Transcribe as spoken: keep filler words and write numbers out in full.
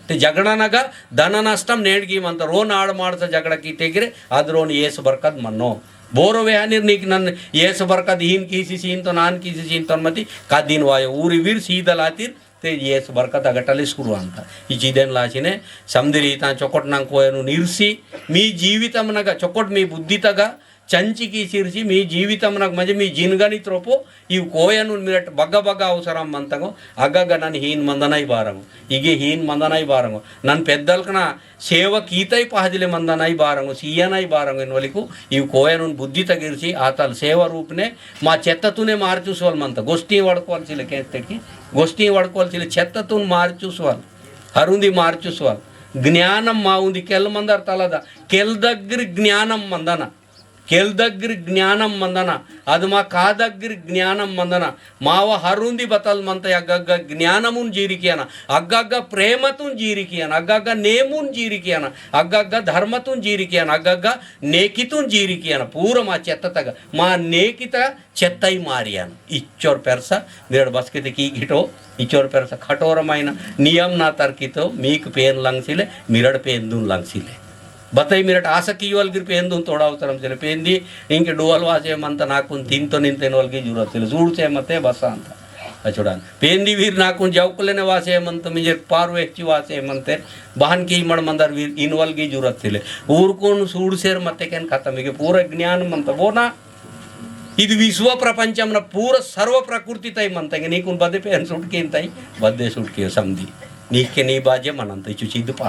ते झगड़ा नगा धन नष्टम नेंड़की मंता। रोन आड़ माड़ता झगड़ा कीतेगिरे, अद रोन येस बरकत मन्नो। बोरो वेहानिर नीक नन येस बरकत हीन कीसी सींतोन, आन कीसी सींतोन मती, कादिन वायो। ऊरिवीर सीदल आतीर, ते येस बरकत अगटले सुरु अंता। इचिदेन लासिने, समदिर इतां चोकोट नंग कोयनुन इरसी, मी जीवितम नगा चोकोट मी बुद्धि तगा, चंचिकी सिरसी मी जीवितम नग मजे मी जिनगानी त्रोपो, इव कोयनुन मिरट बग्गा बग्गा अवसरम मंतंगो, अग्गग्गा नन हीन मंदनाई बारंगो। इगे हीन मंदनाई बारंगो। नन पेद्दलकना सेवा कीतई पहदिले मंदनाई बारंगो, सीयनाई बारंगो इनवलिकु, इव कोयनुन बुद्धि तगिरसी, आतल सेवा रूपने, मा चेत्ततुने मार्चुसवल मंत, गोष्टी वड़कवल सिले केंस्तेटकी, गोष्टी वड़कवल सिले चेत्ततुन मार्चुसवल, हरुंदी मार्चुसवल, ज्ञानम मा उंदी केल मंदर तलदा, केल दग्गिर ज्ञानम मंदना। केल दग्गिर ज्ञानम मंदना, अद मा का दग्गिर ज्ञानम मंदना, मावा हरुंदी बतल मंतई अग्गग्गा ज्ञानमुन जीरिकियना, अग्गग्गा प्रेमतुन जीरिकियना, अग्गग्गा नेमुन जीरिकियना, अग्गग्गा धर्मतुन जीरिकियना, अग्गग्गा नेकितुन जीरिकियना, पूरा मा चेत्ततगा, मा नेकित चेत्तई मारियना। इच्चोर पेरसा, मिरड़ बसकेते की घिटो, इचोर पेरसा कठोरमैना नियम ना तरकितो, मीक पेन लंगसिले, मिरड़ पेन दुन लंगसिले। बतई मिरट आसा कीयवल गिर पेन दुन तोड़ा अवसरम सिले। पेंदी इंके डुवल वासे मंत नाकुन तिंतो निंतेन वल गी जुरत सिले। सूड़से मते बसा अंता। अचुड़ान। पेंदी वीर नाकुन जौकलेने वासे मंत मिंजे पार वेहची वासे मंते। बहन की इमड़ मंदर वीर इनवल गी जुरत सिले। ऊरकुन सूड़सेर मते केन खतम इगे पूरा ज्ञान मंत बोना। इद विश्व प्रपंचमना पूरा सर्व प्रकृति तई मंतंगे, नीकुन बदे पेन सुटकिंतई, बदे सुटकियो समदी। नीके नी बाजे मनंतई चुचिद पा